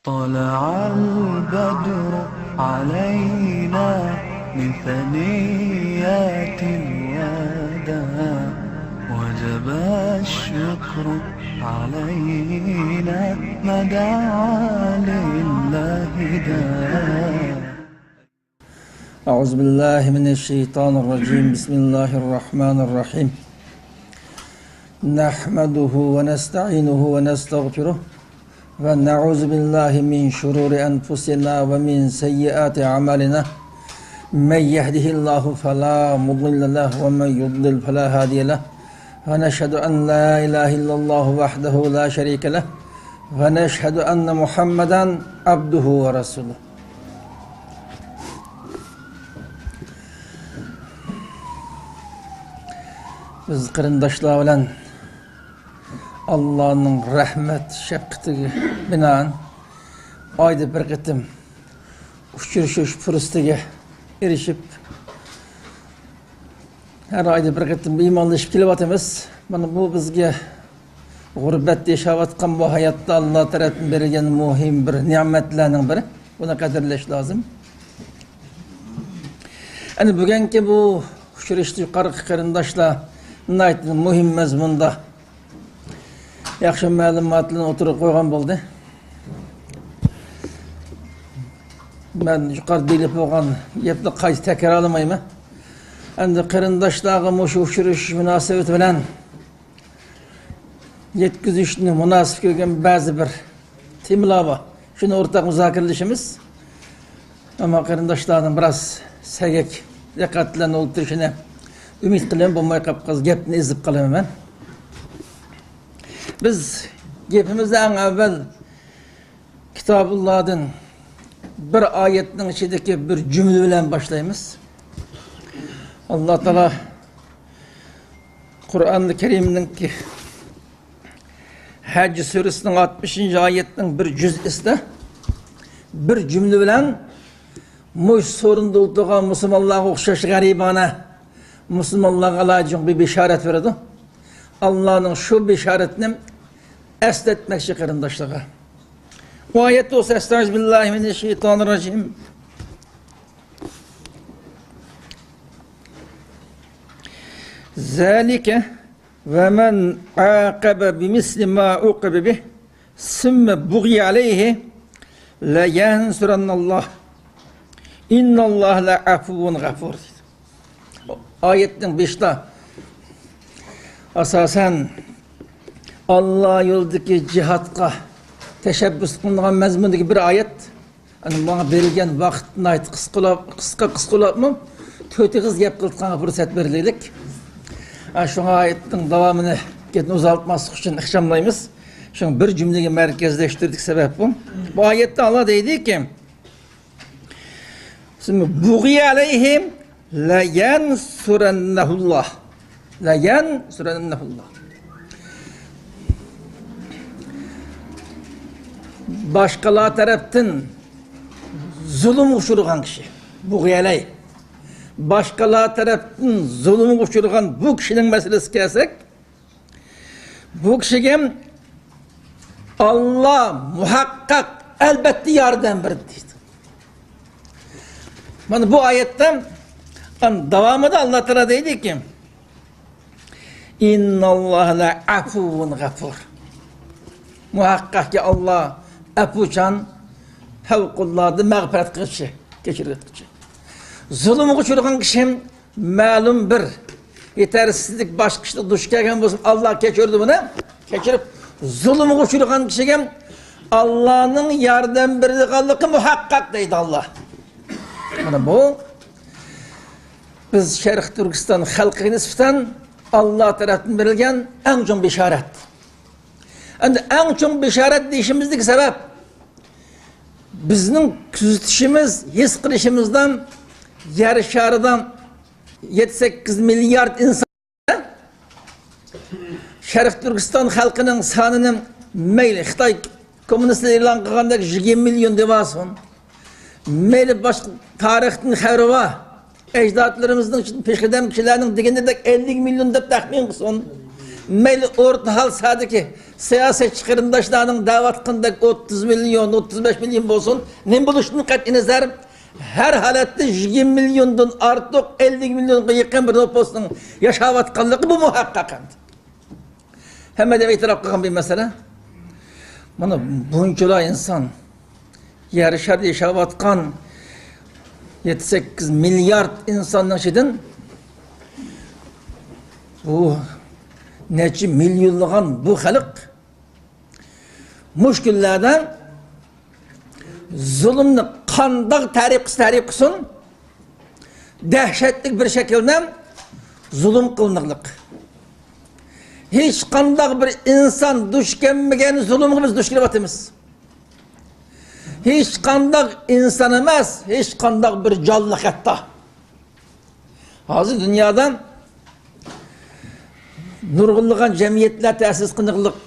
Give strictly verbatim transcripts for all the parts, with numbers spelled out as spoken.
طلع البدر علينا من ثنيات الوداع، وجب الشكر علينا ما دعا لله داع. أعوذ بالله من الشيطان الرجيم. بسم الله الرحمن الرحيم. نحمده ونستعينه ونستغفره، ونعوذ بالله من شرور أنفسنا ومن سيئات أعمالنا. من يهده الله فلا مضل له، ومن يضلل فلا هادي له. ونشهد أن لا إله إلا الله وحده لا شريك له، ونشهد أن محمدا عبده ورسوله. بىز قېرىنداشلار بىلەن ئاللانىڭ رەھمەت شەپقىتىگە بىنائەن ئايدا بىر قېتىم ئۇچرىشىش پۇرسىتىگە ئېرىشىپ، ھەر ئايدا بىر قېتىم ئىمانلىشىپ كېلىۋاتىمىز. مانا بۇ بىزگە غۇربەتتە ياشاۋاتقان بۇ ھاياتتا ئاللا تەرەپتىن بېرىلگەن مۇھىم بىر نېمەتلەرنىڭ بىرى. بۇنى قەدىرلەش لازىم. ئەنە بۈگۈنكى بۇ ئۇچرىشىشتا يۇقىرىقى قېرىنداشلار ناھايىتى مۇھىم مەزمۇندا ياخشى مەلۇماتلارنى ئوتتۇرىغا قويغان بولدى. مەن يۇقىرىدا دېيىلىپ بولغان گەپنى قايتا تەكرارلىمايمەن. ئەمدى قېرىنداشلارغا مۇشۇ ئۇچرىشىش مۇناسىۋىتى بىلەن يەتكۈزۈشنى مۇناسىپ كۆرگەن بەزى بىر تېمىلار بار. شۇنى ئورتاق مۇزاكىرىلىشىمىز. ئەمما قېرىنداشلارنىڭ بىراز سەگەك دىققەت بىلەن ئولتۇرۇشىنى ئۈمىد قىلىمەن، بولماي قاپقالسا گەپنى ئېزىپ قالىمەن مەن. بىز گېپىمىزنى ئەڭ ئەۋۋەل كىتابۇللادىن بىر ئايەتنىڭ ئىچىدىكى بىر جۈملە بىلەن باشلايمىز. ئاللا تائالا قۇرئانى كەرىمنىڭكى ھەج سۈرىسىنىڭ ئاتمىشىنچى ئايەتنىڭ بىر جۈزئىسىدە بىر جۈملە بىلەن مۇشۇ سورۇندا ئولتۇرغان مۇسۇلمانلارغا ئوخشاش غەرىبانە مۇسۇلمانلارغا ئالايىتەن بىر بېشارەت بېرىدۇ. ئاللانىڭ شۇ بېشارىتىنى ئەسلەتمەكچى قېرىنداشلارغا. بۇ ئايەتتە بولسا، أستعيذ بالله من الشيطان الرجيم. ذلك ومن عاقب بمثل ما عوقب به ثم بغي عليه لينصرنه الله إن الله لعفو غفور. ئايەتنىڭ بېشىدا ئاساسەن ئاللا يولىدىكى جىھادقا تەشەببۇس قىلىنغان مەزمۇندىكى بىر ئايەت. ئەنە ماڭا بېرىلگەن ۋاقىت ناھايىتى قىسقىلاپ، قىسقا، قىسقىلاپمۇ تۆت ئېغىز گەپ قىلىدىغان پۇرسەت بېرىلدى. ئە، شۇڭا ئايەتنىڭ داۋامىنى گەپنى ئۇزارتماسلىق ئۈچۈن ئىخچاملايمىز. شۇڭا بىر جۈملىگە مەركەزلەشتۈردۇق، سەۋەب بۇ. بۇ ئايەتتە ئاللا دەيدىكى، بۇغي ئەلەيھىم لەيەنسۇرەننەھۇللاھ. لەيەنسۇرەننەھۇللاھ. باشقىلار تەرەپتىن زۇلۇمغا ئۇچرىغان كىشى. بۇغي ئەلەيھ. باشقىلار تەرەپتىن زۇلۇمغا ئۇچرىغان بۇ كىشىنىڭ مەسىلىسىگە كەلسەك، بۇ كىشىگە ئاللا مۇھەققەق، ئەلبەتتە ياردەم بېرىدۇ دەيدۇ. مانا بۇ ئايەتتە داۋامىدا ئاللا تائالا دەيدىكى، إن الله لعفو غفور. مۇھەققەقكى ئاللا ئەپۇچان، پەۋقۇلئاددە مەغپىرەت قىلغۇچى، كەچۈرگۈچى. زۇلۇمغا ئۇچرىغان كىشى مەلۇم بىر يېتەرسىزلىك، باشقا ئىشتا دۇچ كەلگەن بولسا، ئاللا كەچۈرىدۇ بۇنى. كەچۈرۈپ، زۇلۇمغا ئۇچرىغان كىشىگە ئاللانىڭ ياردەم بېرىدىغانلىقى مۇھەققەق دەيدۇ ئاللا. مانا بۇ بىز شەرقىي تۈركىستان خەلقىگە نىسبەتەن ئاللا تەرەپتىن بېرىلگەن ئەڭ چوڭ بېشارەت. ئەمدى ئەڭ چوڭ بېشارەت دېيىشىمىزدىكى سەۋەب، بىزنىڭ كۆزىتىشىمىز، ھېس قىلىشىمىزدا يەر شارىدا يەتتە سەككىز مىليارد ئىنسان، شەرقىي تۈركىستان خەلقىنىڭ سانىنى مەيلى خىتاي كوممۇنىستلىرى ئېلان قىلغاندەك يىگىرمە مىليون دېۋالسۇن، مەيلى باشقا تارىختىن خەۋىرى بار، ئەجدادلىرىمىزنىڭ پېشقەدەم كىشىلەرنىڭ دېگىنىدەك ئەللىك مىليون دەپ تەخمىن قىلسۇن، مەيلى ئورتا ئاسىيادىكى سىياسەتچى قېرىنداشلارنىڭ دەۋاتقىنىدەك ئوتتۇز مىليون، ئوتتۇز بەش مىليون بولسۇن، نېمە بولۇشىدىن قەتئىينەزەر، ھەر ھالەتتە يىگىرمە مىليوندىن ئارتۇق، ئەللىك مىليونغا يېقىن بىر نوپۇسنىڭ ياشاۋاتقانلىقى بۇ مۇھەققەق ئەمدى. ھەممە ئادەم ئېتىراپ قىلغان بىر مەسىلە. مانا بۇنچىلا ئىنسان، يەر شاردا ياشاۋاتقان يەتتە سەككىز مىليارد ئىنساننىڭ ئىچىدىن بۇ نەچچە مىليونلىغان بۇ خەلق مۇشۇ كۈنلەردە زۇلۇمنى قانداق تەرىپ قىلسا تەرىپ قىلسۇن، دەھشەتلىك بىر شەكىلدە زۇلۇم قىلىنىقلىق. ھېچقانداق بىر ئىنسان دۇچ كەلمىگەن زۇلۇمغا بىز دۇچ كېلىۋاتىمىز. ھېچقانداق ئىنسان ئەمەس، ھېچقانداق بىر جانلىق ھەتتا. ھازىر دۇنيادا نۇرغۇنلىغان جەمئىيەتلەر تەسىس قىلىنىقلىق.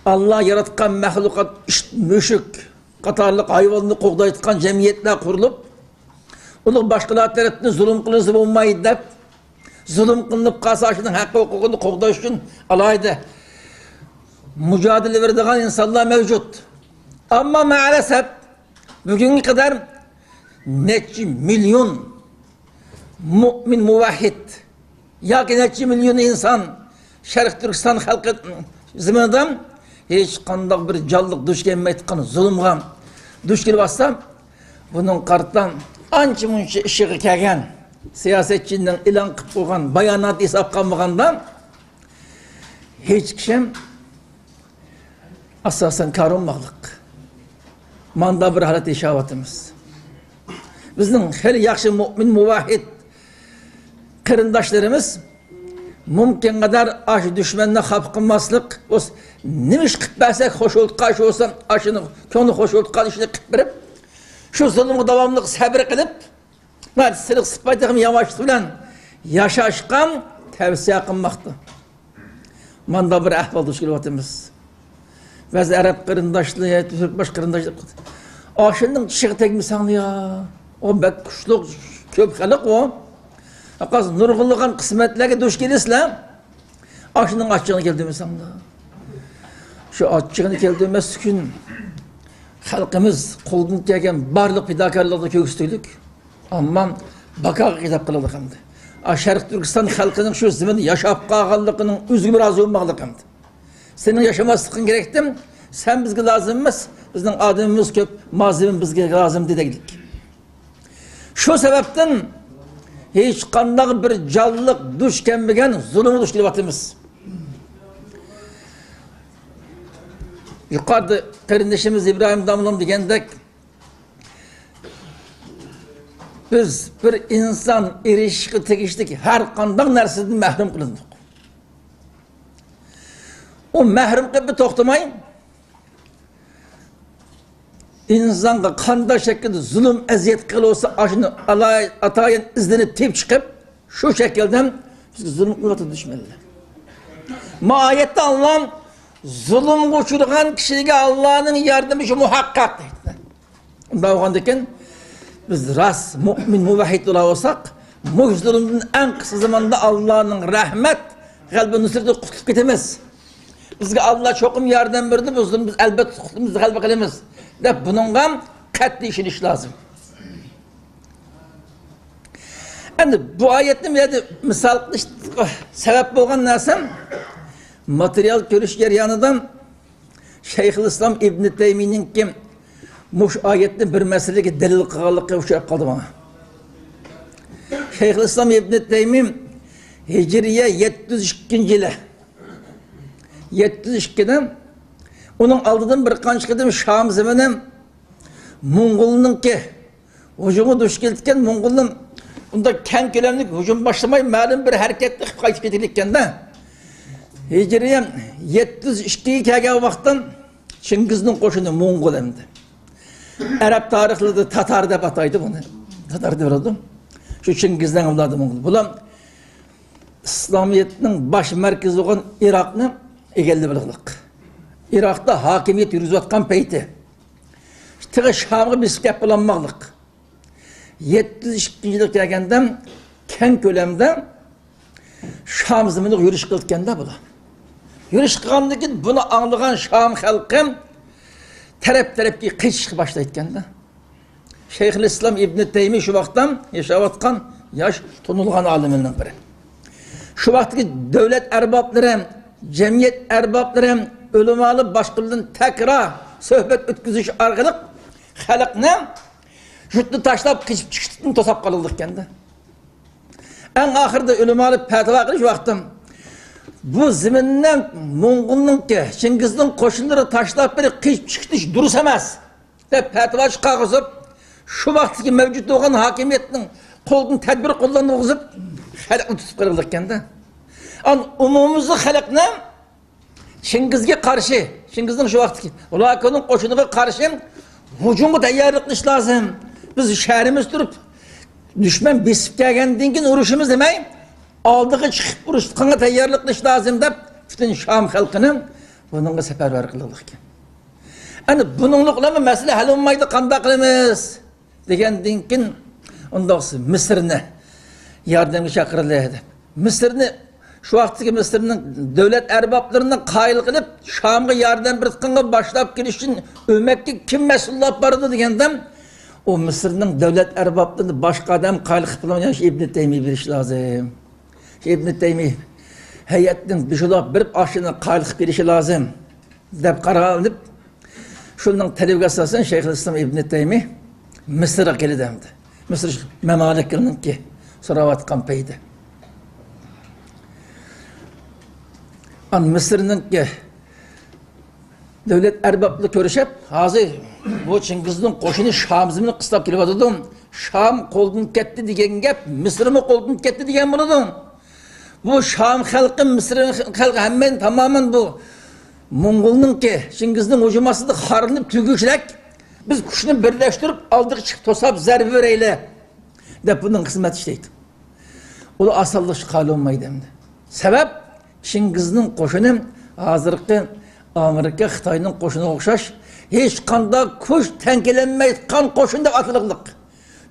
ئاللا ياراتقان مەخلۇقات، ئىت، مۈشۈك قاتارلىق ھايۋاننى قوغدايدىغان جەمئىيەتلەر قۇرۇلۇپ، ئۇلار باشقىلار تەرەپتىن زۇلۇم قىلىنسا بولمايدۇ دەپ، زۇلۇم قىلىنىپ قالسا، شۇنىڭ ھەق ھوقۇقىنى قوغداش ئۈچۈن ئالاھىدە مۇجادىلە بېرىدىغان ئىنسانلار مەۋجۇت. ئەمما مەئەلەسەپ، بۈگۈنگە قەدەر نەچچە مىليون مۇئمىن مۇۋەھھىد ياكى نەچچە مىليون ئىنسان شەرقىي تۈركىستان خەلقى زېمىنىدا ھېچقانداق بىر جانلىق دۇچ كەلمەيدىغان زۇلۇمغا دۇچ كېلىۋاتسا، بۇنىڭغا قارىتا ئانچە-مۇنچە ئىشىغا كەلگەن سىياسەتچىنىڭ ئېلان قىلىپ قويغان باياناتى ھېسابقا ئالمىغاندا، ھېچ كىشىم ئاساسەن كارىمماقلىق. ماندا بىر ھالەتتە ياشاۋاتىمىز. بىزنىڭ خېلى ياخشى مۇئمىن مۇۋەھھىد قېرىنداشلىرىمىز مۇمكىن قەدەر ئاشۇ دۈشمەننى خاپا قىلماسلىق، ئۇ نېمە ئىش قىلىپ بەرسەك خۇش بولىدىغان ئىش بولسا، ئاشۇنى كۆڭلى خۇش بولىدىغان ئىشنى قىلىپ بېرىپ، شۇ زۇلۇمغا داۋاملىق سەبرى قىلىپ، سىلىق سىپاي تېخىمۇ ياۋاشلىق بىلەن ياشاشقا تەۋسىيە قىلماقتا. ماندا بىر ئەھۋال دۇچ كېلىۋاتىمىز. بەزى ئەرەب قېرىنداشلىرى، تۈرك باشقا قېرىنداشلار، ئاشۇنىڭ چىشىغا تەگمىسەڭلار يا. ئۇ بەك كۈچلۈك، كۆپ خەلق ئۇ. ھازىر نۇرغۇنلىغان قىسمەتلەرگە دۇچ كېلىسىلەر. ئاشۇنىڭ ئاچچىقىنى كەلتۈرمىسەڭلار. شۇ ئاچچىقىنى كەلتۈرمەسلىك ئۈچۈن خەلقىمىز قولىدىن كەلگەن بارلىق پىداكارلىقنى كۆرسىتىۋاتىدۇ. ئەمما باكاغا خىتاب قىلىدۇ ئەمدى. ئا، شەرقىي تۈركىستان خەلقىنىڭ شۇ زېمىندا ياشاپ قالغانلىقىنىڭ ئۆزىگىمۇ رازى بولماقلىق ئەمدى. سېنىڭ ياشىماسلىقىڭ كېرەكتىم، سەن بىزگە لازىم ئەمەس، بىزنىڭ ئادىمىمىز كۆپ، مال-زېمىن بىزگە لازىم دېگۈدەك. شۇ سەۋەبتىن ھېچقانداق بىر جانلىق دۇچ كەلمىگەن زۇلۇمغا دۇچ كېلىۋاتىمىز. يۇقىرىدا قېرىندىشىمىز ئىبراھىم داموللام دېگەندەك، بىز بىر ئىنسان ئېرىشىشكە تېگىشلىك ھەر قانداق نەرسىدىن مەھرۇم قىلىندۇق. ئۇ مەھرۇم قىلىپ توختىماي، ئىنسانغا قانداق شەكىلدە زۇلۇم، ئەزىيەت قىلىۋاتسا، ئاشۇنى ئالاي-، ئاتايىن ئىزدىنىپ تېپىپ چىقىپ، شۇ شەكىلدە بىزگە زۇلۇم قىلىۋاتىدۇ دۈشمەنلەر. ما ئايەتتە ئاللا زۇلۇمغا ئۇچرىغان كىشىگە ئاللانىڭ ياردىمى شۇ مۇھەققەق دەيدۇ. ئۇنداق بولغاندىكىن، بىز راست مۇئمىن، مۇۋەھھىد بولا بولساق، مۇشۇ زۇلۇمدىن ئەڭ قىسقا زاماندا ئاللانىڭ رەھمەت، غەلىبە، نۇسرىتىدىن قۇتۇلۇپ كېتىمىز. بىزگە ئاللا چوقۇم ياردەم بېرىدۇ، بۇ زۇلۇمنى بىز ئەلۋەتتە قۇتۇلىمىز، غەلىبە قىلىمىز، دەپ بۇنىڭغا قەتئىي ئىشىنىش لازىم. ئەمدى بۇ ئايەتنى بۇ يەردە مىسال قىلىشقا سەۋەب بولغان نەرسەم، ماتېرىيال كۆرۈش جەريانىدا شەيخۇلئىسلام ئىبنى تەيمىينىڭكى مۇشۇ ئايەتنى بىر مەسىلىگە دەلىل قىلغانلىقى ئۇچراپ قالدى ماڭا. شەيخۇلئىسلام ئىبنى تەيمىي ھىجرىيە يەتتە يۈز ئىككىنچى يىلى، يەتتە يۈز ئىككىدە، ئۇنىڭ ئالدىدىن بىر قانچە قېتىم شام زېمىنى موڭغۇلنىڭكى ھۇجۇمغا دۇچ كېلىدىكەن، موڭغۇلنىڭ ئۇنداق كەڭ كۆلەملىك ھۇجۇم باشلىماي، مەلۇم بىر ھەرىكەتنى قىلىپ قايتىپ كېتىدىكەن-دە. ھىجرىيە يەتتە يۈز ئىككىگە كەلگەن ۋاقىتتا چىڭگىزنىڭ قوشۇنى موڭغۇل ئەمدى. ئەرەب تارىخلىرىدا تاتار دەپ ئاتايدۇ بۇنى. تاتار دەۋرىدۇ. شۇ چىڭگىزنىڭ ئەۋلادى موڭغۇل. بۇلار ئىسلامىيەتنىڭ باش مەركىزى بولغان ئىراقنى ئىگىلىۋالغانلىق. ئىراقتا ھاكىمىيەت يۈرگۈزۈۋاتقان پەيتى. تېخى شامغا بېسىپ كەپ بولالماقلىق. يەتتە يۈز ئىككىنچى يىلغا كەلگەندە كەڭ كۆلەمدە شام زېمىنىغا يۈرۈش قىلىدىكەن-دە بۇلار. يۈرۈش قىلغاندىن كېيىن بۇنى ئاڭلىغان شام خەلقى تەرەپ-تەرەپكە قېچىشقا باشلايدىكەن-دە. شەيخۇل ئىسلام ئىبنى تەيمىي شۇ ۋاقىتتا ياشاۋاتقان ياش تونۇلغان ئالىملارنىڭ بىرى. شۇ ۋاقىتتىكى دۆلەت ئەربابلىرى، جەمئىيەت ئەربابلىرى، ئۆلىمالار باشقىلاردىن تەكرار سۆھبەت ئۆتكۈزۈش ئارقىلىق خەلقنى يۇرتنى تاشلاپ قېچىپ چىقىشتىن توساپ قالىدىكەن-دە. ئەڭ ئاخىرىدا ئۆلىمالار پەتىۋا قىلىش ۋاقتىدا، بۇ زېمىننى موڭغۇلنىڭكى، چىڭگىزنىڭ قوشۇنلىرى تاشلاپ بېرىپ قېچىپ چىقىش دۇرۇس ئەمەس، دەپ پەتىۋا چىقارغۇزۇپ، شۇ ۋاقىتتىكى مەۋجۇت بولغان ھاكىمىيەتنىڭ قولىدىن تەدبىر قوللانغۇزۇپ، خەلقنى تۇتۇپ قىلغىلىكەن-دە. ئان ئومۇميۈزلۈك خەلقنى چىڭگىزگە قارشى، چىڭگىزنىڭ شۇ ۋاقىتتىكى ھۇلاكۇنىڭ قوشۇنىغا قارشى ھۇجۇمغا تەييارلىق قىلىش لازىم. بىز شەھىرىمىزدە تۇرۇپ، دۈشمەن بېسىپ كەلگەندىن كېيىن ئۇرۇشىمىز دېمەي، ئالدىغا چىقىپ ئۇرۇشقا تەييارلىق قىلىش لازىم دەپ، پۈتۈن شام خەلقىنى بۇنىڭغا سەپەرۋەر قىلغانىكەن. ئەنە بۇنىڭلىق بىلەن مەسىلە ھەل بولمايدۇ، قانداق قىلىمىز؟ دېگەندىن كېيىن، ئۇنداقسا مىسىرنى ياردەمگە چاقىرىلى دەپ. مىسىرنى، شۇ ۋاقىتتىكى مىسىرنىڭ دۆلەت ئەربابلىرىنى قايىل قىلىپ، شامغا ياردەم بېرىدىغانغا باشلاپ كېلىش ئۈچۈن ئۆمەككە كىم مەسئۇل ئاپ بارىدۇ دېگەندە، ئۇ مىسىرنىڭ دۆلەت ئەربابلىرىنى باشقا ئادەم قايىل قىلىپ بولمايدۇ، شۇ ئىبنى تەيمىيە بېرىش لازىم. شۇ ئىبنى تەيمىيە ھەيئەتنىڭ بېشىدا بېرىپ، ئاشۇنى قايىل قىلىپ بېرىشى لازىم. دەپ قارالىپ، شۇنىڭ تەلىپىگە ئاساسەن شەيخۇل ئىسلام ئىبنى تەيمىي مىسىرغا كېلىدۇ ئەمدى. مىسىر مەمالىكلىرىنىڭكى سوراۋاتقان پەيتى. ئان مىسىرنىڭكى دۆلەت ئەربابلىرى كۆرۈشۈپ، ھازىر بۇ چىڭگىزنىڭ قوشۇنى شام زېمىنىنى قىستاپ كېلىۋاتىدۇ. شام قولدىن كەتتى دېگەن گەپ، مىسىرمۇ قولدىن كەتتى دېگەن بولىدۇ. بۇ شام خەلقى، مىسىر خەلقى ھەممەيلەن تامامەن بۇ موڭغۇلنىڭكى، چىڭگىزنىڭ ھۇجۇمى ئاستىدا خارلىنىپ تۈگىگۈچىلىك، بىز كۈچنى بىرلەشتۈرۈپ، ئالدىغا چىقىپ توساپ زەربە بېرەيلى، دەپ بۇنىڭ خىزمەت ئىشلەيدۇ. ئۇلار ئاسانلىقچە قايىل بولمايدۇ ئەمدى. سەۋەب، چىڭگىزنىڭ قوشۇنى ھازىرقى ئامېرىكا، خىتاينىڭ قوشۇنىغا ئوخشاش ھېچقانداق كۈچ تەڭ كېلەلمەيدىغان قوشۇن دەپ ئاتىلىقلىق.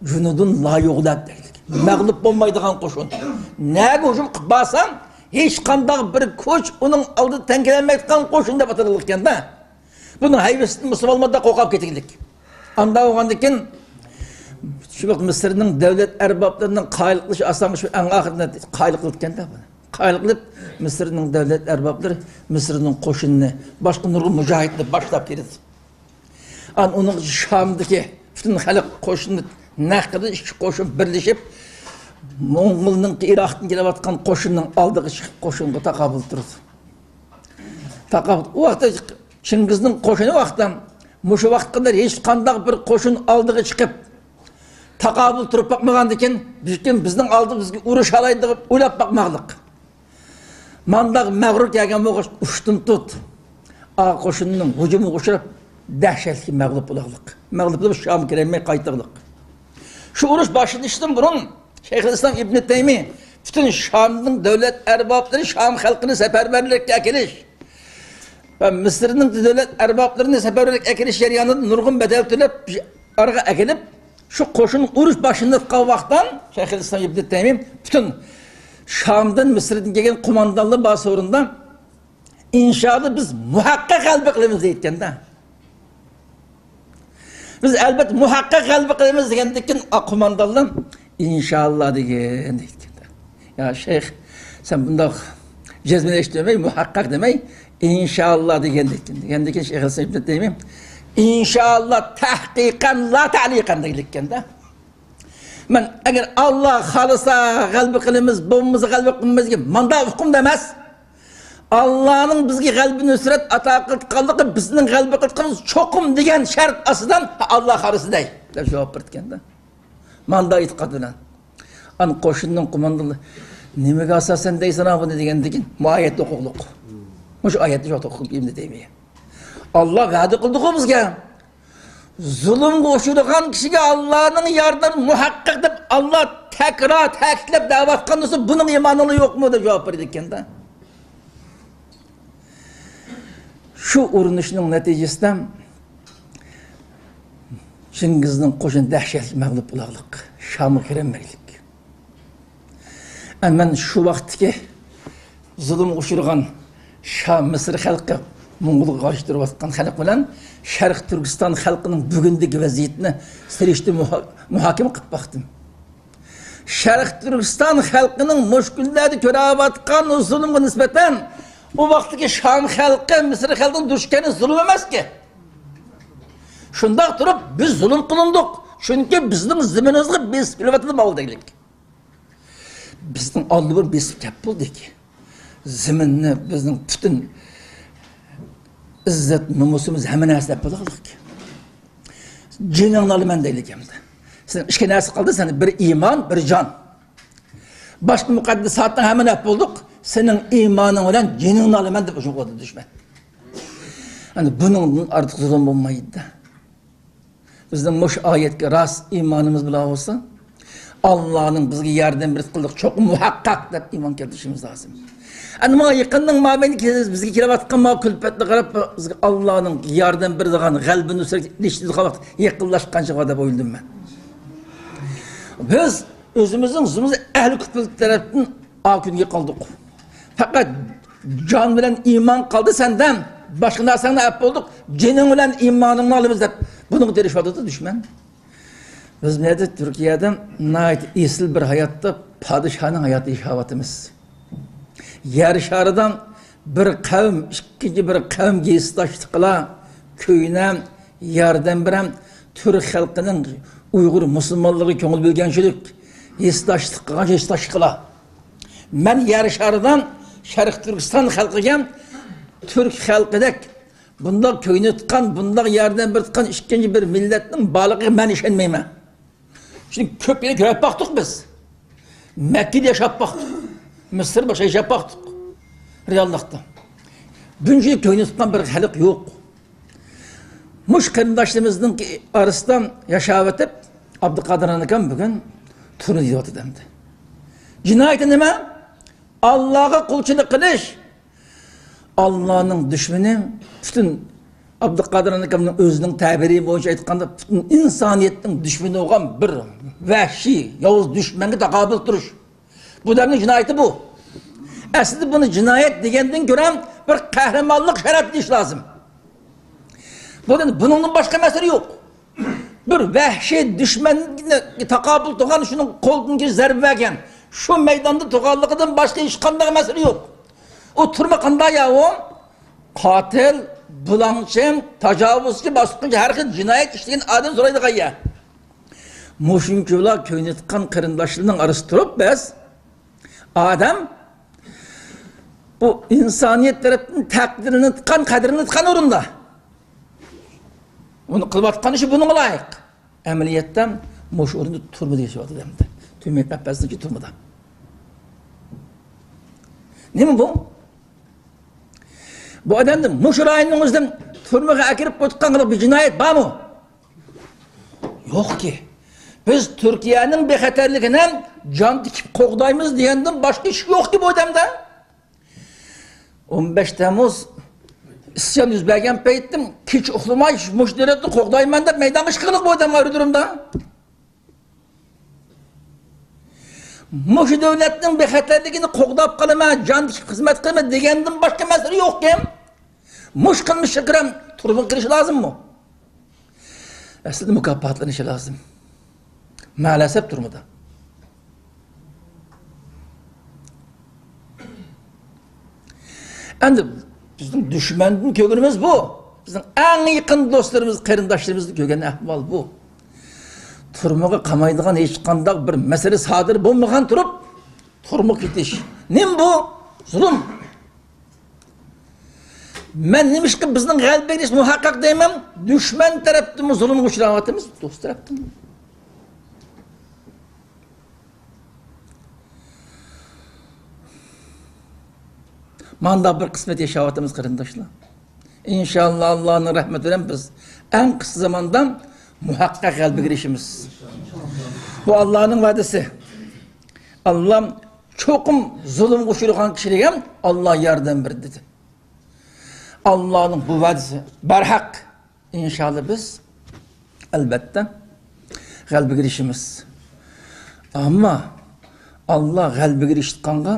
جۇنۇدۇن لا يۇغلەب دەيدىكەن. مەغلۇپ بولمايدىغان قوشۇن. نەگە ھۇجۇم قىلىپ بارساڭ، ھېچقانداق بىر كۈچ ئۇنىڭ ئالدىدا تەڭ كېلەلمەيدىغان قوشۇن دەپ ئاتىلىقكەن-دە. بۇنىڭ ھەيۋىسىدىن مۇسۇلمانلار قورقۇپ كېتىگلىك. ئاندا بولغاندىن كېيىن، شۇ ۋاقىت مىسىرنىڭ دۆلەت ئەربابلىرىنىڭ قايىل قىلىشى ئاسانغا شۇ ئەڭ ئاخىرىدا قايىل قىلىدىكەن-دە بۇنى. قايىل قىلىپ، مىسىرنىڭ دۆلەت ئەربابلىرى مىسىرنىڭ قوشۇنىنى، باشقا نۇرغۇن مۇجاھىدلار باشلاپ كېلىدۇ. ئان ئۇنىڭ شامدىكى پۈتۈن خەلق قوشۇنى نەق قىلىپ، ئىككى قوشۇن بىرلىشىپ، موڭغۇلنىڭ ئىراقتىن كېلىۋاتقان قوشۇننىڭ ئالدىغا چىقىپ، قوشۇنغا تاقابىل تۇرىدۇ. تاقابىل، ئۇ ۋاقىتتا چىڭگىزنىڭ قوشۇنى ۋاقىتتا، مۇشۇ ۋاقىتقا قەدەر ھېچقانداق بىر قوشۇن ئالدىغا چىقىپ، تاقابىل تۇرۇپ باقمىغاندىكىن، بۈگۈن بىزنىڭ ئالدىمىزغا ئۇرۇشالايدۇ دەپ ئويلاپ باقماقلىق. مانداق مەغرۇر كەلگەن بولغاچ، ئۇشتۇمتۇت ئا قوشۇننىڭ ھۇجۇمىغا ئۇچراپ، دەھشەتلىك مەغلۇپ بولاغلىق. مەغلۇپ بولۇپ، شامغا كىرەلمەي قايتىغلىق. شۇ ئۇرۇش باشلىنىشتىن بۇرۇن شەيخۇل ئىسلام ئىبنى تەيمىي پۈتۈن شامنىڭ دۆلەت ئەربابلىرى، شام خەلقىنى سەپەرۋەرلىككە ئەكېلىش ۋە مىسىرنىڭ دۆلەت ئەربابلىرىنى سەپەرۋەرلىككە ئەكېلىش جەريانىدا نۇرغۇن بەدەل تۆلەپ، ئارىغا ئەكېلىپ، شۇ قوشۇن ئۇرۇش باشلىنىپ قالغان ۋاقىتتا شەيخۇل ئىسلام ئىبنى تەيمىي پۈتۈن شامدىن، مىسىردىن كەلگەن قوماندانلار بار سورۇندا، ئىنشائاللا، بىز مۇھەققەق غەلىبە قىلىمىز دەيدىكەن-دە. بىز ئەلۋەتتە مۇھەققەق غەلىبە قىلىمىز دېگەندىكىن، ئا، قوماندانلار ئىنشائاللا دېگەن دەيدىكەن-دە. يا شەيخ، سەن بۇنداق جەزملەش دېمەي، مۇھەققەق دېمەي، ئىنشائاللا دېگەن دەيدىكەن. دېگەندىكىن شەيخۇل ئىسلام ئىبنى تەيمىي، ئىنشائاللا تەھقىقەن لا تەئلىقەن دەيدىكەن-دە. مەن ئەگەر ئاللا خالىسا غەلىبە قىلىمىز، بولمىسا غەلىبە قىلمايمىز دېگەن مانداق ئۇقۇم ئەمەس. ئاللانىڭ بىزگە غەلىبە نۇسرەت ئاتا قىلىدىغانلىقى، بىزنىڭ غەلىبە قىلىدىغىنىمىز چوقۇم دېگەن شەرت ئاستىدا، ئاللا خالىسا دەي، دەپ جاۋاب بېرىدىكەن-دە. مانداق ئېتىقاد بىلەن. ئان قوشۇننىڭ قوماندانى، نېمىگە ئاساسەن دەيسەن بۇنى دېگەندىكىن، مۇ ئايەتنى ئوقۇغلۇق. مۇشۇ ئايەتنى شۇ ۋاقىت ئوقۇپ ئىبنى تەيمىيە. ئاللا ۋەدە قىلدىغۇ بىزگە. زۇلۇمغا ئۇچرىغان كىشىگە ئاللانىڭ ياردىمى مۇھەققەق دەپ ئاللا تەكرار تەكىتلەپ دەۋاتقان بولسا، بۇنىڭ ئىمانىڭلا يوقمۇ دەپ جاۋاب بېرىدىكەن-دە. شۇ ئۇرۇنۇشنىڭ نەتىجىسىدە چىڭگىزنىڭ قوشۇنى دەھشەتلىك مەغلۇپ بولاغلىق، شامغا كىرەلمەيلىك. ئە، مەن شۇ ۋاقىتتىكى زۇلۇمغا ئۇچرىغان شام مىسىر خەلقى موڭغۇلغا قارشى تۇرۇۋاتقان خەلق بىلەن شەرقىي تۈركىستان خەلقىنىڭ بۈگۈندىكى ۋەزىيىتىنى سېلىشتۇرۇپ مۇھا-، مۇھاكىمە قىلىپ باقتىم. شەرقىي تۈركىستان خەلقىنىڭ مۇشۇ كۈنلەردە كۆرۈۋاتقان زۇلۇمغا نىسبەتەن، ئۇ ۋاقىتتىكى شام خەلقى مىسىر خەلقىنىڭ دۇچ كەلگەن زۇلۇم ئەمەسكى. شۇنداق تۇرۇپ، بىز زۇلۇم قىلىندۇق. چۈنكى بىزنىڭ زېمىنىمىزغا بېسىپ كېلىۋاتىدۇ ماۋۇ دەيلىك. بىزنىڭ ئالدى بىر بېسىپ كەپ بولدى. زېمىننى، بىزنىڭ پۈتۈن ئىززەت، نومۇسىمىز، ھەممە نەرسە دەپ بولغانلىق. جېنىڭنى ئالىمەن دەيلىكەمدە. سېنىڭ ئىككى نەرسە قالدى، سەندە بىر ئىمان، بىر جان. باشقا مۇقەددەساتنىڭ ھەممىنى ئەپ بولدۇق، سېنىڭ ئىمانىڭ بىلەن جېنىڭنى ئالىمەن دەپ ھۇجۇم قىلدى دۈشمەن. ئەنە بۇنىڭدىن ئارتۇق زۇلۇم بولمايدۇ. بىزنىڭ مۇشۇ ئايەتكە راست ئىمانىمىز بولغان بولسا، ئاللانىڭ بىزگە ياردەم بېرىشى قىلدۇق، چوقۇم مۇھەققەق دەپ ئىمان كەلتۈرۈشىمىز لازىم. ئەنە ماڭا يېقىننىڭ مابەينىدە بىزگە كېلىۋاتقان ماۋۇ كۈلپەتنى قاراپ، بىزگە ئاللانىڭ ياردەم بېرىدىغان، غەلىبە نۇسرەت ئېلىشىدىغان ۋاقىت يېقىنلاشقان چېغى دەپ ئويلىدىم مەن. بىز ئۆزىمىزنىڭ زۇلۇمىمىز ئەھلى كۈپۈل تەرەپتىن ئا كۈنگە قالدۇق. پەقەت جان بىلەن ئىمان قالدى سەندە، باشقا نەرسەڭنى ئەپ بولدۇق، جېنىڭ بىلەن ئىمانىڭنى ئالىمىز دەپ بۇنىڭغا تىرىشىۋاتىدۇ دۈشمەن. بىز بۇ يەردە تۈركىيەدە ناھايىتى ئېسىل بىر ھاياتتا، پادىشاھنىڭ ھاياتىدا ياشاۋاتىمىز. يەر شارىدا بىر قەۋم ئىككىنچى بىر قەۋمگە ھېسداشلىق قىلا، كۆيۈنە، ياردەم بېرە، تۈرك خەلقىنىڭ ئۇيغۇر مۇسۇلمانلىقىغا كۆڭۈل بۆلگەنچىلىك، ھېسداشلىق قىلغان، ھېسداشلىق قىلا. مەن يەر شارىدا شەرقىي تۈركىستان خەلقىگە تۈرك خەلقىدەك بۇنداق كۆيۈنۈۋاتقان، بۇنداق ياردەم بېرىۋاتقان ئىككىنچى بىر مىللەتنىڭ بارلىقىغا مەن ئىشەنمەيمەن. چۈنكى كۆپ يەر كۆرۈپ باقتۇق بىز. مەككىدە ياشاپ باقتۇق. مىسىر باشقا ياشاپ باقتۇق. رېئاللىقتا. بۇنچە كۆيۈنۈپ تۇتقان بىر خەلق يوق. مۇشۇ قېرىنداشلىرىمىزنىڭ ئارىسىدا ياشاۋېتىپ، ئابدۇقادىر ئانىكام بۈگۈن تۈرمىدە يېتىۋاتىدۇ ئەمدى. جىنايىتى نېمە؟ ئاللاغا قۇلچىلىق قىلىش. ئاللانىڭ دۈشمىنى، پۈتۈن ئابدۇقادىر ئانىكامنىڭ ئۆزىنىڭ تەبىرى بويىچە ئېيتقاندا، پۈتۈن ئىنسانىيەتنىڭ دۈشمىنى بولغان بىر ۋەھشىي، ياۋۇز دۈشمەنگە تاقابىل تۇرۇش. بۇ ئادەمنىڭ جىنايىتى بۇ. ئەسلىدە بۇنى جىنايەت دېگەندىن كۆرە بىر قەھرىمانلىق شەرەپ دېيىش لازىم. بۇ، بۇنىڭدىن باشقا مەسىلە يوق. بىر ۋەھشىي دۈشمەنگە تاقابىل تۇرغان، شۇنىڭ قولىدىن كېلىپ زەربە بەرگەن، شۇ مەيداندا تۇرغانلىقىدىن باشقا ھېچقانداق مەسىلە يوق. ئۇ تۈرمە قانداق يا ئۇ؟ قاتىل، بۇلاڭچى، تاجاۋۇزچى، باسقۇنچى، ھەر خىل جىنايەت ئىشلىگەن ئادەم سورايدىغان يەر. مۇشۇنچىلا كۆيۈنۈۋاتقان قېرىنداشلىرىنىڭ ئارىسىدا تۇرۇپ بىز، ئادەم بۇ ئىنسانىيەت تەرەپتىن تەقدىرلىنىۋاتقان، قەدىرلىنىۋاتقان ئورۇندا. ئۇنى قىلىۋاتقان ئىشى بۇنىڭغا لايىق. ئەمەلىيەتتە مۇشۇ ئورۇندا تۈرمىدە ياشاۋاتىدۇ ئەمدى. تۈرمە قەپەسنىڭ ئىچىدە تۈرمىدە. نېمە بۇ؟ بۇ ئادەمنى مۇشۇ رايوننىڭ ئۆزىدىن تۈرمىگە ئەكىرىپ قويۇۋاتقان بىر جىنايەت بارمۇ؟ يوقكى. بىز تۈركىيەنىڭ بىخەتەرلىكىنى جان تىكىپ قوغدايمىز دېگەندىن باشقا ئىش يوقكى بۇ ئادەمدە. ئون بەش تەممۇز ئىسيان يۈز بەرگەن پەيتتە كېچە ئۇخلىماي مۇشۇ دۆلەتنى قوغدايمەن دەپ مەيدانغا چىققىنى بۇ ئادەم ئايرى دۇرۇمدا. مۇشۇ دۆلەتنىڭ بىخەتەرلىكىنى قوغداپ قالىمەن، جان تىكىپ خىزمەت قىلىمەن دېگەندىن باشقا مەسىلە يوقكەن. مۇشۇ قىلمىشقا كىرەم تۈرمىگە كىرىش لازىممۇ؟ ئەسلىدە مۇكاپاتلىنىشى لازىم. مەلەسەپ تۈرمىدە. ئەمدى بىزنىڭ دۈشمەندىن كۆرگىنىمىز بۇ. بىزنىڭ ئەڭ يېقىن دوستلىرىمىز، قېرىنداشلىرىمىزدىن كۆرگەن ئەھۋال بۇ. تۈرمىگە قامايدىغان ھېچقانداق بىر مەسىلە سادىر بولمىغان تۇرۇپ، تۈرمىگە كېتىش. نېمە بۇ؟ زۇلۇم. مەن نېمىشقا بىزنىڭ غەلىبىگە ئېرىشىش مۇھەققەق دەيمەن؟ دۈشمەن تەرەپتىنمۇ زۇلۇمغا ئۇچراۋاتىمىز، دوست تەرەپتىنمۇ. مانداق بىر قىسمەت ياشاۋاتىمىز، قېرىنداشلار. ئىنشاللا، ئاللانىڭ رەھمىتى بىلەن بىز ئەڭ قىسقا زاماندا مۇھەققەق غەلىبىگە ئېرىشىمىز. بۇ ئاللانىڭ ۋەدىسى. ئاللا چوقۇم زۇلۇمغا ئۇچرىغان كىشىلەرگە ئاللا ياردەم بېرىدۇ دېدى. ئاللانىڭ بۇ ۋەدىسى بەرھەق. ئىنشاللا بىز، ئەلۋەتتە، غەلىبىگە ئېرىشىمىز. ئەمما ئاللا غەلىبىگە ئېرىشىۋاتقانغا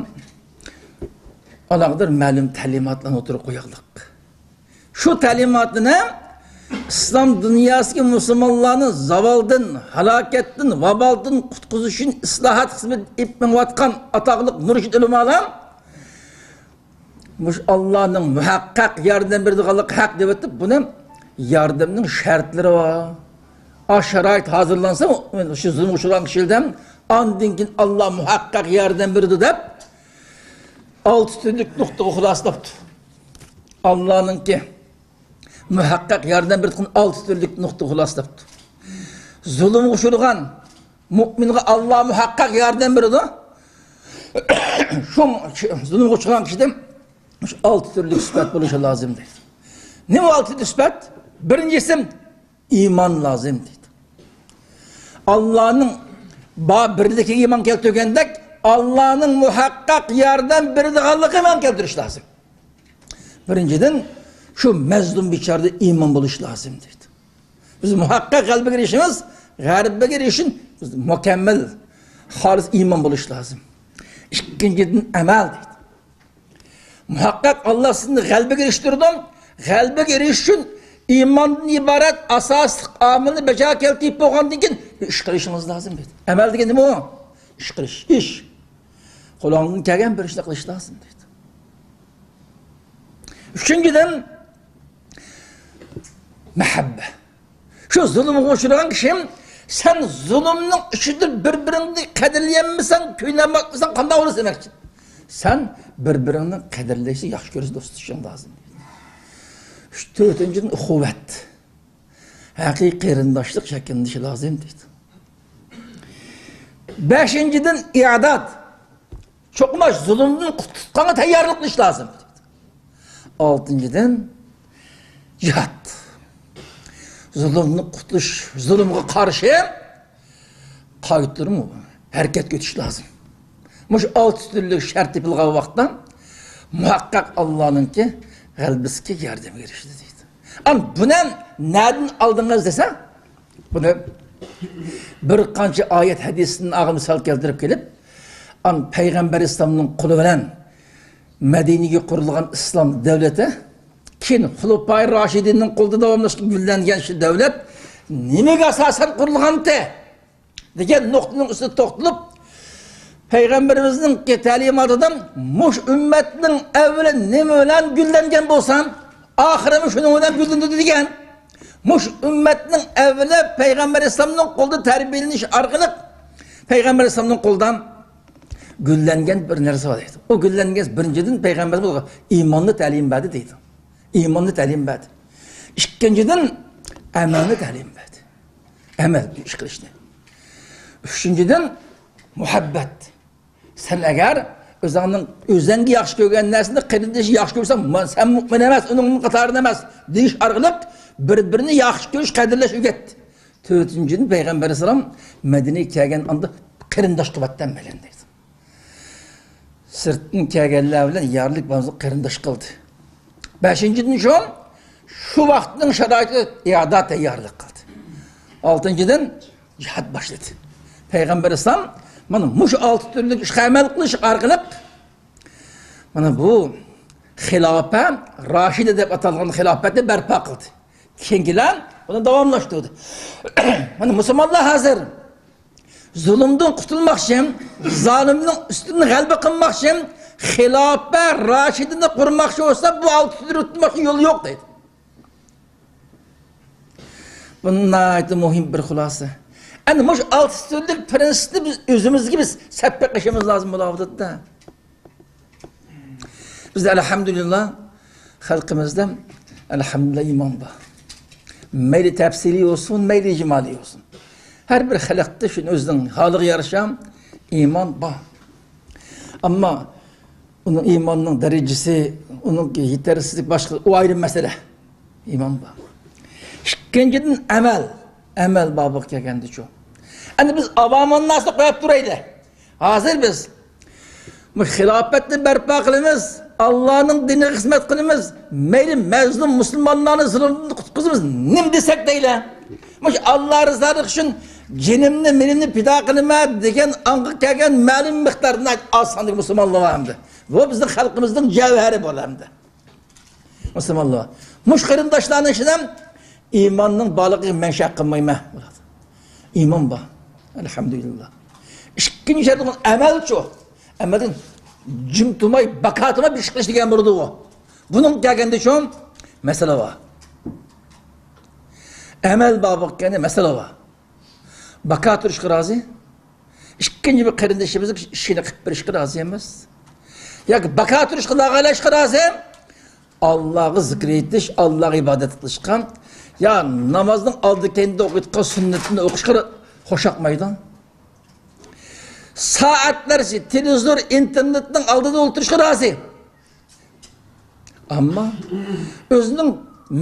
ئالاقىدار مەلۇم تەلىماتلارنى ئوتتۇرىغا قويايلىق. شۇ تەلىماتنى ئىسلام دۇنياسىدىكى مۇسۇلمانلارنى زاۋالدىن، ھالاكەتتىن، ۋابالدىن قۇتقۇزۇش ئۈچۈن ئىسلاھات خىزمىتىنى ئېلىپ مېڭىۋاتقان ئاتاقلىق مۇرشىد ئۆلىمالار مۇشۇ ئاللانىڭ مۇھەققەق ياردەم بېرىدىغانلىقى ھەق دەۋېتىپ، بۇنى ياردەمنىڭ شەرتلىرى بار. ئاش شارائىت ھازىرلانسا، شۇ زۇلۇمغا ئۇچرىغان كىشىلەردىن ئاندىن كېيىن ئاللا مۇھەققەق ياردەم بېرىدۇ دەپ، ئالتە تۈرلۈك نۇقتىغا خۇلاسىلاپتۇ. ئاللانىڭكى مۇھەققەق ياردەم بېرىدىغان ئالتە تۈرلۈك نۇقتىغا خۇلاسىلاپتۇ. زۇلۇمغا ئۇچرىغان مۇئمىنغا ئاللا مۇھەققەق ياردەم بېرىدۇ. شۇ زۇلۇمغا ئۇچرىغان كىشىدە شۇ ئالتە تۈرلۈك سۈپەت بولۇشى لازىم دەيدۇ. نېمە ئالتە تۈرلۈك سۈپەت؟ بىرىنچىسى، ئىمان لازىم دەيدۇ. ئاللانىڭ با-، بىرلىكىگە ئىمان كەلتۈرگەندەك، ئاللانىڭ مۇھەققەق ياردەم بېرىدىغانلىقىغا ئىمان كەلتۈرۈش لازىم. بىرىنچىدىن، شۇ مەزلۇم بىچارىدە ئىمان بولۇش لازىم دەيدۇ. بىز مۇھەققەق غەلىبىگە ئېرىشىمىز، غەلىبىگە ئېرىشىش ئۈچۈن بىز مۇكەممەل، خالىس ئىمان بولۇش لازىم. ئىككىنچىدىن، ئەمەل دەيدۇ. مۇھەققەق ئاللا سىزنى غەلىبىگە ئېرىشتۈرىدۇ. غەلىبىگە ئېرىشىش ئۈچۈن ئىماندىن ئىبارەت ئاساسلىق ئامىلنى بەجا كەلتۈرۈپ بولغاندىن كېيىن ئىش قىلىشىڭىز لازىم دەيدۇ. ئەمەل دېگەن نېمە ئۇ؟ ئىش قىلىش، ئىش. قولۇڭدىن كەلگەن بىر ئىشنى قىلىش لازىم دەيدۇ. ئۈچىنچىدىن، مەھەببە. شۇ زۇلۇمغا ئۇچرىغان كىشى، سەن زۇلۇمنىڭ ئىچىدە بىر-بىرىڭنى قەدىرلىيەلمىسەڭ، كۆيۈنەلمەيسەن، قانداق بولىسەن دېمەكچى. سەن بىر-بىرىڭنى قەدىرلەيسەن، ياخشى كۆرۈسەن، دوست تۇتۇشۇڭ لازىم. ئۈچ، تۆتىنچىدىن، ئۇخۇۋەت. ھەقىقىي قېرىنداشلىق شەكىللىنىشى لازىم دەيدۇ. بەشىنچىدىن، ئىئادات. چوقۇم زۇلۇمدىن قۇتۇلغانغا تەييارلىق قىلىش لازىم. ئالتىنچىدىن، جىھاد. زۇلۇمدىن قۇتۇلۇش، زۇلۇمغا قارشى قايتۇرما ھەرىكەتكە ئۆتۈش لازىم. مۇشۇ ئالتە تۈرلۈك شەرت تېپىلغان ۋاقىتتا مۇھەققەق ئاللانىڭكى غەلىبىسىگە، ياردىمىگە ئېرىشىدۇ دەيدۇ. ئەمما بۇنى نەدىن ئالدىڭىز دېسە، بۇنى بىر قانچە ئايەت ھەدىستىن ئالغان مىسال كەلتۈرۈپ كېلىپ، ئان پەيغەمبەر ئەلەيھىسسالامنىڭ قولى بىلەن مەدىنىگە قۇرۇلغان ئىسلام دۆلىتى، كېيىن خۇلەپائى راشىدىننىڭ قولىدا داۋاملاشقان گۈللەنگەن شۇ دۆلەت نېمىگە ئاساسەن قۇرۇلغانتى دېگەن نۇقتىنىڭ ئۈستىدە توختىلىپ، پەيغەمبىرىمىزنىڭ تەلىماتىدا، مۇشۇ ئۈممەتنىڭ ئەۋۋىلى نېمە بىلەن گۈللەنگەن بولسا، ئاخىرىمۇ شۇنىڭ بىلەن گۈللىنىدۇ دېگەن. مۇشۇ ئۈممەتنىڭ ئەۋۋىلى پەيغەمبەر ئەلەيھىسسالامنىڭ قولىدا تەربىيەلىنىش ئارقىلىق پەيغەمبەر ئەلەيھىسسالامنىڭ قولىدا گۈللەنگەن بىر نەرسە بار دەيدۇ. ئۇ گۈللەنگەن، بىرىنچىدىن، پەيغەمبەرىمىز ئىماننى تەلىم بەردى دەيدۇ. ئىماننى تەلىم بەردى. ئىككىنچىدىن، ئەمەلنى تەلىم بەردى. ئەمەل، ئىش قىلىشنى. ئۈچىنچىدىن، مۇھەببەت. سەن ئەگەر ئۆزۈڭنىڭ، ئۆزۈڭگە ياخشى كۆرگەن نەرسىنى قېرىندىشىڭ ياخشى كۆرسەڭ، ما-، سەن مۇئمىن ئەمەس، ئۇنىڭ قاتارىدا ئەمەس، دېيىش ئارقىلىق بىر-بىرىنى ياخشى كۆرۈش، قەدىرلەش ئۆگەتتى. تۆتىنچىدىن، پەيغەمبەر ئەلەيھىسسالام مەدىنىگە كەلگەن ئاندا قېرىنداش قىلىۋەتتى ھەممەيلەننى دەيدۇ. سىرتتىن كەلگەنلەر بىلەن يارلىق بولمىسا قېرىنداش قىلدى. بەشىنچىدىن شۇ، شۇ ۋاقىتنىڭ شارائىتىدا ئىئادە تەييارلىق قىلدى. ئالتىنچىدىن، جىھاد باشلىدى. پەيغەمبەر ئەلەيھىسسالام مانا مۇشۇ ئالتە تۈرلۈك ئىشقا ئەمەل قىلىش ئارقىلىق مانا بۇ خىلاپە راشىدە دەپ ئاتالغان خىلاپەتنى بەرپا قىلدى. كېيىنكىلەر بۇنى داۋاملاشتۇردى. مانا مۇسۇلمانلار ھازىر زۇلۇمدىن قۇتۇلماقچى، زالىمنىڭ ئۈستىدىن غەلىبە قىلماقچى، خىلاپە راشىدىنى قۇرماقچى بولسا، بۇ ئالتە تۈرنى تۇتماققا يول يوق دەيدۇ. بۇ ناھايىتى مۇھىم بىر خۇلاسە. ئەنە مۇشۇ ئالتە تۈرلۈك پىرىنسىپنى بىز ئۆزىمىزگە بىز سەپ بېقىشىمىز لازىم بولۇۋاتىدۇ. بىزدە ئەلھەمدۇلىللا، خەلقىمىزدە ئەلھەمدۇلىللا ئىمان بار. مەيلى تەپسىلىي بولسۇن، مەيلى ئىجمالىي بولسۇن. ھەر بىر خەلقتە شۇنى ئۆزىنىڭ ھالىغا يارىشا ئىمان بار. ئەمما ئۇنىڭ ئىماننىڭ دەرىجىسى، ئۇنىڭ يېتەرسىزلىك باشقا، ئۇ ئايرىم مەسىلە. ئىمان بار. ئىككىنچىدىن، ئەمەل. ئەمەل بابىغا كەلگەندىچۇ؟ ئەمدى بىز ئاۋامىنناسنى قويۇپ تۇرايلى. ھازىر بىز مۇشۇ خىلاپەتنى بەرپا قىلىمىز، ئاللانىڭ دىنىغا خىزمەت قىلىمىز، مەيلى مەزلۇم مۇسۇلمانلارنى زۇلۇمدىن قۇتقۇزىمىز، نېمە دېسەك دەيلى. مۇشۇ ئاللا رىزالىقى ئۈچۈن جېنىمنى، مېلىمنى پىدا قىلىمەن دېگەن ئاڭغا كەلگەن مەلۇم مىقدار ئاز ساندىكى مۇسۇلمانلار بار ئەمدى. بۇ بىزنىڭ خەلقىمىزنىڭ جەۋھىرى بۇ ئەمدى. مۇسۇلمانلار. مۇشۇ قېرىنداشلارنىڭ ئىچىدە ئىماننىڭ بارلىقىغا مەن شەك قىلمايمەن. ئىمان بار. ئەلھەمدۇلىللا. ئىككىنچى شەرت ئەمەلچۇ. ئەمەلدىن جىم تۇرماي، باكا تۇرماي بىر ئىش قىلىش دېگەن بولىدۇ ئۇ. بۇنىڭ كەلگەندە شۇ مەسىلە بار. ئەمەل بار بولۇپ كەلگەندە مەسىلە بار. باكا تۇرۇشقا رازى. ئىككىنچى بىر قېرىندىشىمىزنىڭ ئىشىنى قىلىپ بېرىشكە رازى ئەمەس. ياكى باكا تۇرۇشقا، لاغايلاشقا رازى. ئاللاغا زىكىر ئېيتىش، ئاللاغا ئىبادەت قىلىشقا، يا نامازنىڭ ئالدى كەينىدە ئوقۇيدىغان سۈننىتىنى ئوقۇشقا خۇش ياقمايدۇ. سائەتلەرچە تېلېۋىزور، ئىنتېرنېتنىڭ ئالدىدا ئولتۇرۇشقا رازى. ئەمما ئۆزىنىڭ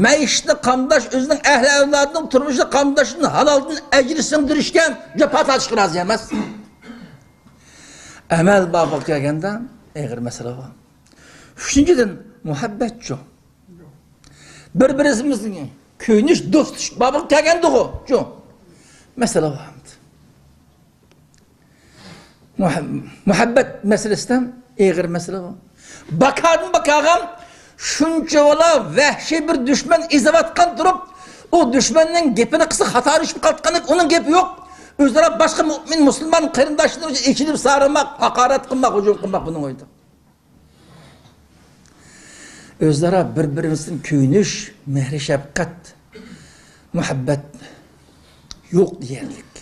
مەئىشىتىنى قامداش، ئۆزىنىڭ ئەھلى ئەۋلادىنىڭ تۇرمۇشىنى قامداشتىن ھالالدىن ئەجىر سىڭدۈرۈشكە جاپا تارتىشقا رازى ئەمەس. ئەمەل بابىغا كەلگەندە ئېغىر مەسىلە بار. ئۈچىنچىدىن، مۇھەببەتچۇ؟ بىر-بىرىمىزنى كۆيۈنۈش، دوستلۇق بابىغا كەلگەندىغۇ، چۇ؟ مەسىلە بار. مۇھەب-، مۇھەببەت مەسىلىسىدە ئېغىر مەسىلە بۇ. باكادىن باكاغا شۇنچە بالا ۋەھشىي بىر دۈشمەن ئېزىۋاتقان تۇرۇپ، ئۇ دۈشمەننىڭ گېپىنى قىلسا خاتا چۈشۈپ قالغاندەك، ئۇنىڭ گېپى يوق. ئۆزئارا باشقا مۇئمىن، مۇسۇلمان قېرىنداشلىرى ئۈچۈن ئېچىنىپ سارىماق، ھاقارەت قىلماق، ھۇجۇم قىلماق بۇنىڭ ئويىدا. ئۆزئارا بىر-بىرىمىزدىن كۆيۈنۈش، مېھرى شەپقەت، مۇھەببەت يوق دېيەرلىك.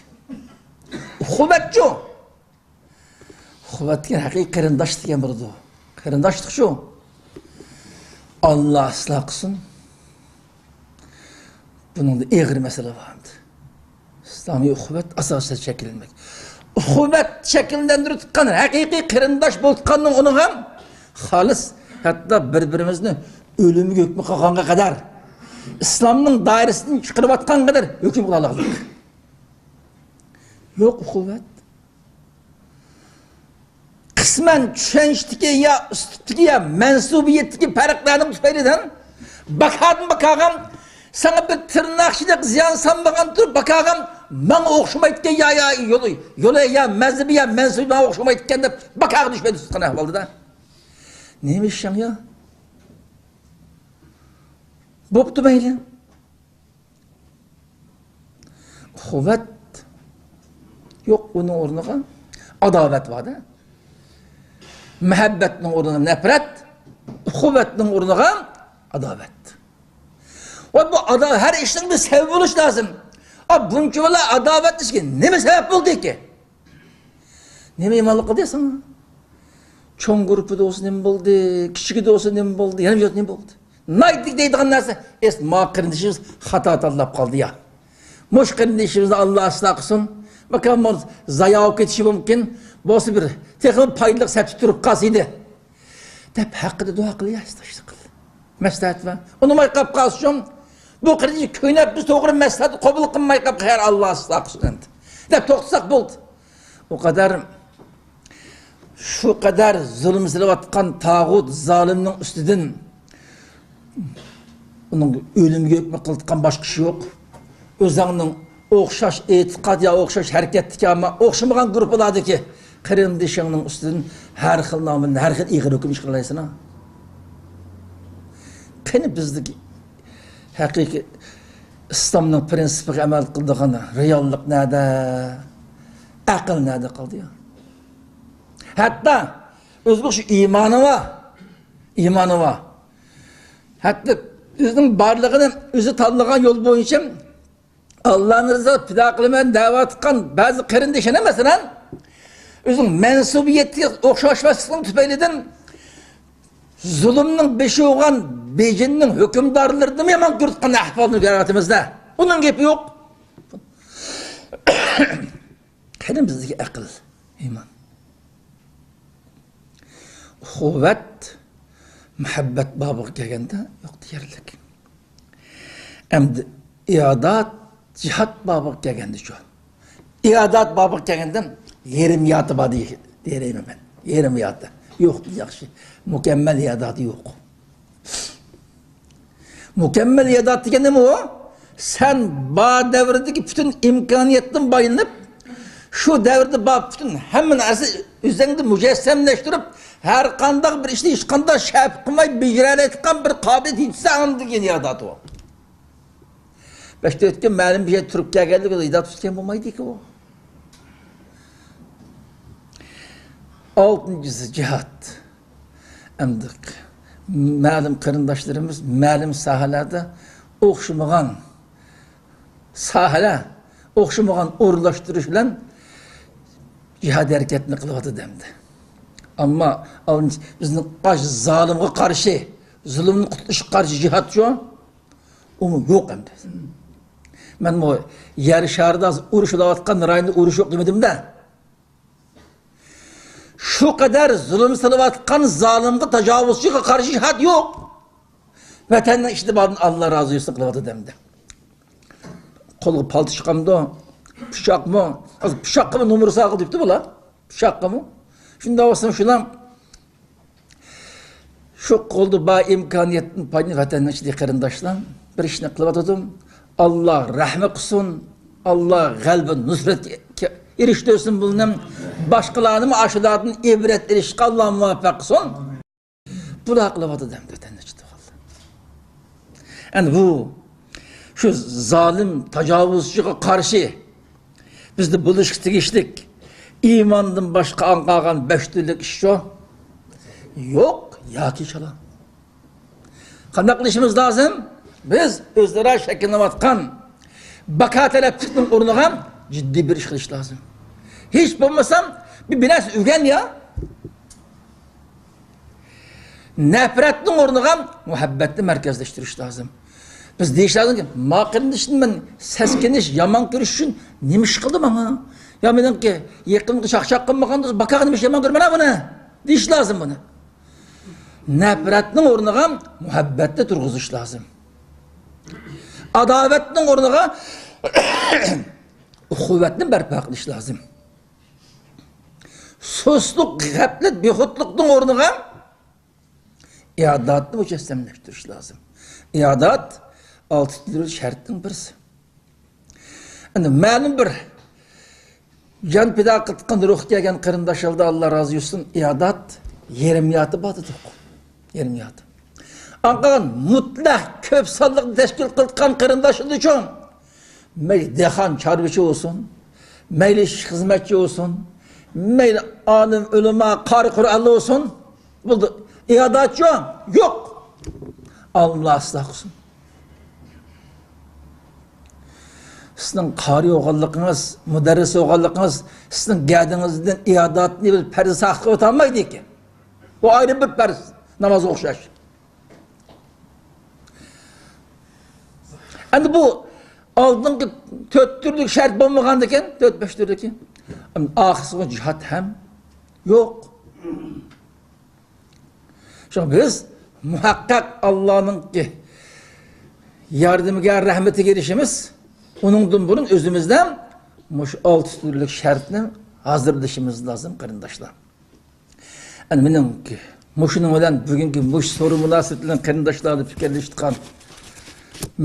ئۇخۇۋەتچۇ؟ ئۇخۇۋەت دېگەن ھەقىقىي قېرىنداش دېگەن بولىدۇ. قېرىنداشلىق شۇ. ئاللا ئىسلاھ قىلسۇن. بۇنىڭدا ئېغىر مەسىلە بار ئەمدى. ئىسلامىي ئۇخۇۋەت ئاساسىدا شەكىللەنمەك. ئۇخۇۋەت شەكىللەندۈرۈۋاتقان ھەقىقىي قېرىنداش بولۇۋاتقاننىڭ ئۇنىڭغا خالىس، ھەتتا بىر-بىرىمىزنى ئۆلۈمگە ھۆكۈم قىلغانغا قەدەر، ئىسلامنىڭ دائىرىسىدىن چىقىرىۋاتقانغا قەدەر ھۆكۈم قىلالايدۇ. يوق ئۇخۇۋەت. قىسمەن چۈشەنچىدىكى يا ئۇسلۇبتىكى يا مەنسۇبىيەتتىكى پەرقلەرنىڭ تۈپەيلىدىن باكادىن باكاغا ساڭا بىر تىرناقچىلىق زىيان سالمىغان تۇرۇپ، باكاغا ماڭا ئوخشىمايدىكەن يا، يا يولى، يولى يا مەزھىپى يا مەنسۇبى ماڭا ئوخشىمايدىكەن دەپ باكاغا دۈشمەن تۇتقان ئەھۋالدا. نېمە ئىشىڭ يا؟ بوپتۇ مەيلى. ئۇخۇۋەت يوق، ئۇنىڭ ئورنىغا ئاداۋەت بار-دە. مۇھەببەتنىڭ ئورنىغا نەپرەت، ئۇخۇۋەتنىڭ ئورنىغا ئاداۋەت. ۋە بۇ ئادا-، ھەر ئىشنىڭ بىر سەۋەبى بولۇشى لازىم. ئا، بۇنچە بالا ئاداۋەت ئىشكە نېمە سەۋەب بولدى ئىكەن؟ نېمە يامانلىق قىلدى ساڭا؟ چوڭ گۇرۇپپىدا بولسا نېمە بولدى؟ كىچىكىدە بولسا نېمە بولدى؟ يەنە بىر نېمە بولدى؟ نايتىك دەيدىغان نەرسە، ئەس، ما قېرىندىشىمىز خاتا تاللاپ قالدى يا. مۇشۇ قېرىندىشىمىزنى ئاللا ئىسلاھ قىلسۇن. ماكان زايا بولۇپ كېتىشى مۇمكىن. بولسا بىر تېخىمۇ پايدىلىق سەپتە تۇرۇپ قالسا ئىدى. دەپ ھەققىدە دۇئا قىل يا، ئىستىغپار قىل. مەسلىھەت بەر. ئۇنىماي قاپ قالسىچۇ، بۇ قېرىندىشى كۆينەپ بىز توغرا مەسلىھەتنى قوبۇل قىلماي قاپ، خەير، ئاللا ئىسلاھ قىلسۇن ئەمدى دەپ توختىساق بولدى. ئۇ قەدەر، شۇ قەدەر زۇلۇم سېلىۋاتقان تاغۇت زالىمنىڭ ئۈستىدىن ئۇنىڭ ئۆلۈمگە ھۆكمى قىلىدىغان باشقا ئىش يوق. ئۆزۈڭنىڭ ئوخشاش ئېتىقاد يا ئوخشاش ھەرىكەتتىكى، ئەمما ئوخشىمىغان گۇرۇپپىلاردىكى قېرىندىشىڭنىڭ ئۈستىدىن ھەر خىل نامىدىن ھەر خىل ئېغىر ھۆكۈم چىقىرالايسەن. قېنى بىزدىكى ھەقىقىي ئىسلامنىڭ پىرىنسىپىغا ئەمەل قىلىدىغان رېئاللىق نەدە؟ ئەقىل نەدە قالدى يا؟ ھەتتا ئۆزىنىڭ شۇ ئىمانى بار. ئىمانى بار. ھەتتا ئۆزىنىڭ بارلىقىنى ئۆزى تاللىغان يول بويىچە ئاللانى رىزا پىدا قىلىمەن دەۋاتقان بەزى قېرىندىشىنى، مەسىلەن، ئۆزىنىڭ مەنسۇبىيىتىگە ئوخشاشماسلىقنىڭ تۈپەيلىدىن زۇلۇمنىڭ بېشى بولغان بېجىننىڭ ھۆكۈمدارلىرىنىمۇ يامان كۆرۈۋاتقان ئەھۋالنى كۆرۈۋاتىمىز-دە. ئۇنىڭ گېپى يوق. قېنى بىزدىكى ئەقىل، ئىمان؟ ئۇخۇۋەت، مۇھەببەت بابىغا كەلگەندە يوق دېيەرلىك. ئەمدى ئىئادات، جىھاد بابىغا كەلگەندىچۇ؟ ئىئادات بابىغا كەلگەندە يېرىم ياتى بار دېي-، دېيەلەيمەن مەن. يېرىم ياتى. يوق، ياخشى. مۇكەممەل ئىئاداتى يوق. مۇكەممەل ئىئادات دېگەن نېمە ئۇ؟ سەن بار دەۋردىكى پۈتۈن ئىمكانىيەتتىن بايلىنىپ، شۇ دەۋردە بار پۈتۈن ھەممە نەرسە ئۆزۈڭدە مۇجەسسەملەشتۈرۈپ، ھەر قانداق بىر ئىشنى ھېچقانداق شەپ قىلماي بېجىرەلەيدىغان بىر قابىلىيەت يېتىشسە، ئاندىن كېيىن ئىبادەت ئۇ. بەش تۆت كۈن مەلۇم بىر يەردە تۇرۇپ كەلگەنلىك ئىبادەت تۇتقان بولمايدىكەن ئۇ. ئالتىنچىسى جىھاد. ئەمدى مەلۇم قېرىنداشلىرىمىز مەلۇم ساھەلەردە ئوخشىمىغان ساھەلەر، ئوخشىمىغان ئورۇنلاشتۇرۇش بىلەن جىھاد ھەرىكەتنى قىلىۋاتىدۇ ئەمدى. ئەمما بىزنىڭ قارشى، زالىمغا قارشى، زۇلۇمنى قۇتۇلۇشقا قارشى جىھاد شۇ. ئۇمۇ يوق ئەمدى. مەنمۇ يەر شارىدا ھازىر ئۇرۇش بولۇۋاتقان رايوندا ئۇرۇش يوق دېمىدىم-دە. شۇ قەدەر زۇلۇم سېلىۋاتقان زالىمغا، تاجاۋۇزچىغا قارشى جىھاد يوق. ۋەتەننىڭ ئىچىدە باردىن ئاللا رازى بولسۇن قىلىۋاتىدۇ ئەمدى. قولغا پالتا چىقامدۇ؟ پىچاقمۇ؟ ھازىر پىچاققىمۇ نومۇر ساغىل دېيىپتۇ بۇلار. پىچاققىمۇ؟ شۇنداق بولسا شۇلار شۇ قولدا بار ئىمكانىيەتتىن پايدىلىنىپ ۋەتەننىڭ ئىچىدە قېرىنداشلار بىر ئىشنى قىلىۋاتىدۇ. ئاللا رەھمى قىلسۇن. ئاللا غەلىبە نۇسرەتكە ئېرىشتۈرسۇن بۇنى. باشقىلارنىمۇ ئاشۇلاردىن ئىبرەت ئېلىشقا ئاللا مۇۋەپپەق قىلسۇن. بۇلار قىلىۋاتىدۇ ئەمدى ۋەتەننىڭ ئىچىدە. ئەنە بۇ شۇ زالىم تاجاۋۇزچىغا قارشى بىزدە بولۇشقا تېگىشلىك ئىماندىن باشقا ئاڭ قالغان بەش تۈرلۈك ئىش شۇ. يوق ياكى چالا. قانداق قىلىشىمىز لازىم؟ بىز ئۆزئارا شەكىللىنىۋاتقان باكا تەلەپلىكنىڭ ئورنىغا جىددىي بىر ئىش قىلىش لازىم. ھېچ بولمىسا بىر، بىر نەرسە ئۆگەن يا. نەپرەتنىڭ ئورنىغا مۇھەببەتنى مەركەزلەشتۈرۈش لازىم. بىز دېيىش لازىمكى، ما قېرىندىشىم مەن سەسكىنىش، يامان كۆرۈش ئۈچۈن نېمە ئىش قىلدى ماڭا؟ يا مېنىڭكى يېقىنقى چاقچاق قىلمىغاندا باكاغا نېمە ئىش يامان كۆرىمەن ھە بۇنى؟ دېيىش لازىم بۇنى. نەپرەتنىڭ ئورنىغا مۇھەببەتنى تۇرغۇزۇش لازىم. ئاداۋەتنىڭ ئورنىغا ئۇخۇۋەتنى بەرپا قىلىش لازىم. سۇسلۇق، غەپلەت، بىخۇدلۇقنىڭ ئورنىغا ئىبادەتنى مۇجەسسەملەشتۈرۈش لازىم. ئىبادەت ئالتە تۈرلۈك شەرتنىڭ بىرسى. ئەنە مەلۇم بىر جان پىدا قىلىدىغان روھقا كەلگەن قېرىنداشلاردا ئاللا رازى بولسۇن، ئىبادەت يېرىم ياتى بار دېدۇق. يېرىم ياتى. ئاڭقىغان مۇتلەق كۆپ سانلىقنى تەشكىل قىلىدىغان قېرىنداشلار ئۈچۈن مەيلى دېھقان، چارۋىچى بولسۇن، مەيلى ئىشچى، خىزمەتچى بولسۇن، مەيلى ئالىم، ئۆلىما، قارى، قۇرئانلى بولسۇن، بولدى. ئىبادەتچۇ؟ يوق. ئاللا ئىسلاھ قىلسۇن. سىزنىڭ قارى بولغانلىقىڭىز، مۇدەررىس بولغانلىقىڭىز سىزنىڭ گەدىڭىزدىن ئىبادەتنى بىر پەردە ساقىت قىلىۋېتەلمەيدىكەن. بۇ ئايرى بىر پەرز، نامازغا ئوخشاش. ئەمدى بۇ ئالدىنقى تۆت تۈرلۈك شەرت بولمىغاندىكىن، تۆت، بەش تۈرلۈكى، ئەمدى ئاخىرسىغا جىھاد ھەم يوق. شۇڭا بىز مۇھەققەق ئاللانىڭكى ياردىمىگە، رەھمىتىگە ئېرىشىمىز. ئۇنىڭدىن بۇرۇن ئۆزىمىزدە مۇشۇ ئالتە تۈرلۈك شەرتنى ھازىرلىشىمىز لازىم، قېرىنداشلار. ئەنە مېنىڭ مۇشۇنىڭ بىلەن بۈگۈنكى مۇشۇ سورۇن مۇناسىۋىتى بىلەن قېرىنداشلار بىلەن پىكىرلىشىۋاتقان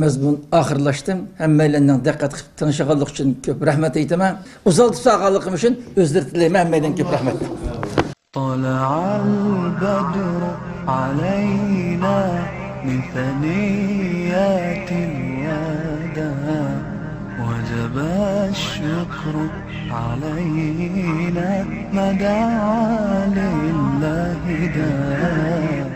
مەزمۇن ئاخىرلاشتى. ھەممەيلەننىڭ دىققەت قىلىپ تىڭشىغانلىقى ئۈچۈن كۆپ رەھمەت ئېيتىمەن. ئۇزارتىپ سالغانلىقىم ئۈچۈن ئۆزرە تىلەيمەن. ھەممەيلەنگە كۆپ رەھمەت. طلع البدر علينا من ثنيات الوداع وجب الشكر علينا ما دعا لله داع.